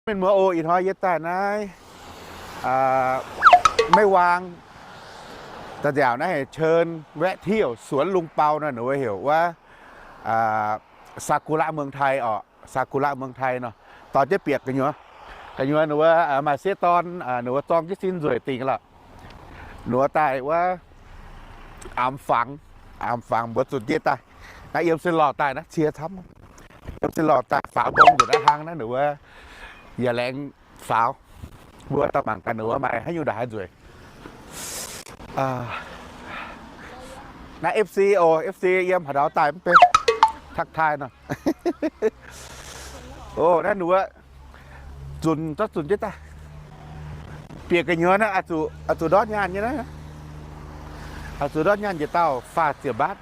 Mienh muoz oc, ih hnoi yie daaih naaiv, aa, Meiv Waang, da'nziaauc naaiv heuc เชิญแวะเที่ยวสวนลุงเปา naaiv, ninh mbuo heuc wuov ซากุระเมืองไทย orqc, ซากุระเมืองไทย nor. Dorh jienv bieqc gu'nyuoz, gu'nyuoz ninh mbuo, aa, maaih sieqv dorn, aa, ninh mbuo zorng jienv sin nzueic dingc lorqc. Ninh mbuo daaih wuov, aamx fangx, aamx fangx mbuo zunc jienv daaih. Naaiv yiem sin lorh daaih naaiv cie camv. Yiem sin lorh daaih faaux mbong nzuqc naaiv hlang naaiv, ninh mbuo yaac laengz faaux. Mbuo daaih mangc gaax ninh mbuo maaih haaix nyungc ndongc haaix nzueic. Naaiv F C oc, F C yiem haaix ndau daaih mv bei, ทักทาย nor. Oc, naaiv ninh mbuo zunc, zorqv zunc jienv daaih. Bieqc gu'nyuoz naaiv, oix zuqc ndortv nyaanh nyei naaiv. Oix zuqc ndortv nyaanh njiec dauh faah ziepc mbaatv,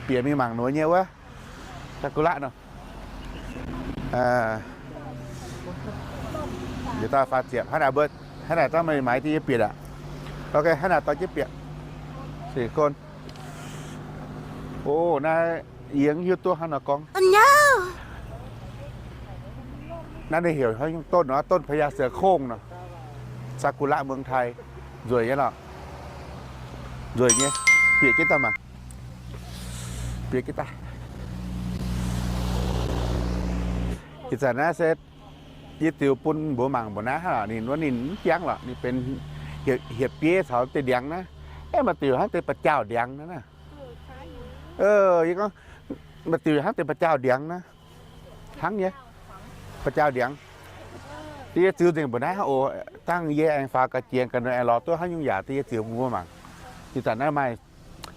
bieqc mingh mangc ninh mbuo nyei wuov ซากุระ nor. Njiec dauh faah ziepc, hnangv naaic mbuo, hnangv naaic zungv meih maaiz jienv yie bieqc aqv. Ok, hnangv naaic dorh jienv bieqc. Sic kon. O, naaiv yie mv hiuv duqv hnangv nor gorngv. Naaiv ninh heuc hnangv nyungc ต้น nor, ต้นพญาเสือโคร่ง nor. ซากุระเมืองไทย nzueic nyei lorqc. Nzueic nyei. Bieqc jienv daaih mangc. Bieqc jienv daaih. Ih zanc naaiv se yie ziux bun mbuo mangc mbuoqc naaiv hnangv, ninh wuov ninh mv jangv lorqc, ninh benx hietc bieiv caux deix ndiangx naaiv. Aeqv, maaih diuc hnangv deix ba'jaauh ndiangx naaiv naaiv. Yie gorngv maaih diuc hnangv deix ba'jaauh ndiangx naaiv. Hnangv nyei, ba'jaauh ndiangx. Da'yie ziux nzengc mbuoqc naaiv oc. Dangh yie aengx faaux ga'jiex ga'naaiv aengx lorz duqv haaix nyungc yaac da'yie ziux bun mbuo mangc. Ih zanc naaiv maaih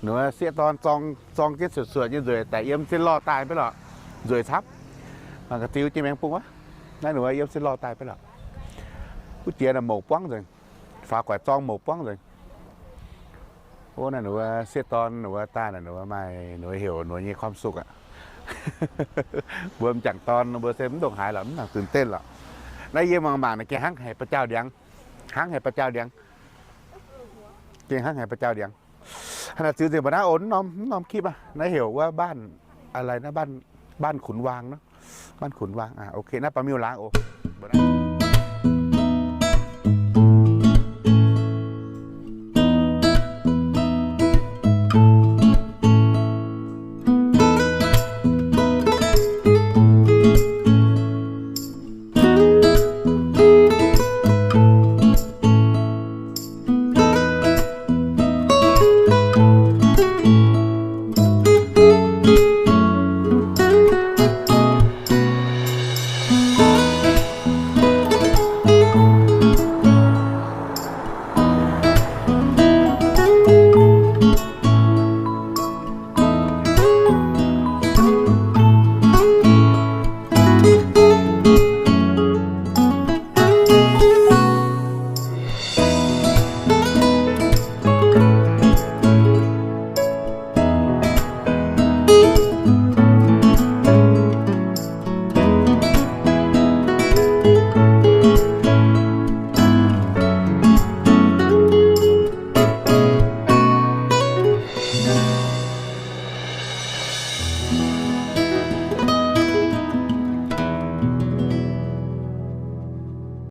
ninh sieqv dorn zorng jienv cuotv cuotv nyei nzueic daic, yiem sin lorh daaih mv bei lorqc. Nzueic camv. Mangc gaax ziux jiex maengx bung wuov. Naaiv ninh yiem sin lorh daaih mv bei lorqc. Wuov jiex naaic mouc buangv nzengc. Faaux guaix zorng mouc buangv nzengc. Ov, naaiv ninh mbuo sieqv dorn ninh mbuo daaih naaic, ninh mbuo maaih ninh mbuo heuc ninh mbuo nyei ความสุข aqv. Mbuo m'jangc dorn mbuo se mv ndongc haaix lorqc, mv nangcตื่นเต้น lorqc. Naaiv yie mangc mangc naaic gengh hnangv haic ba'jaauh ndiangx. Hnangv haic ba'jaauh ndiangx. Gengh hnangv haic ba'jaauh ndiangx. Hnangv naaic ziux nzengc mbuoqc naaiv oc, mv norm, mv norm คลิป aqv. Naaiv heuc wuov บ้าน อะไรนะ บ้าน บ้านขุนวาง เนอะ บ้านขุนวาง อ่ะ โอเค naaiv baamh miuc-laangz oc. Mbuoqc naaiv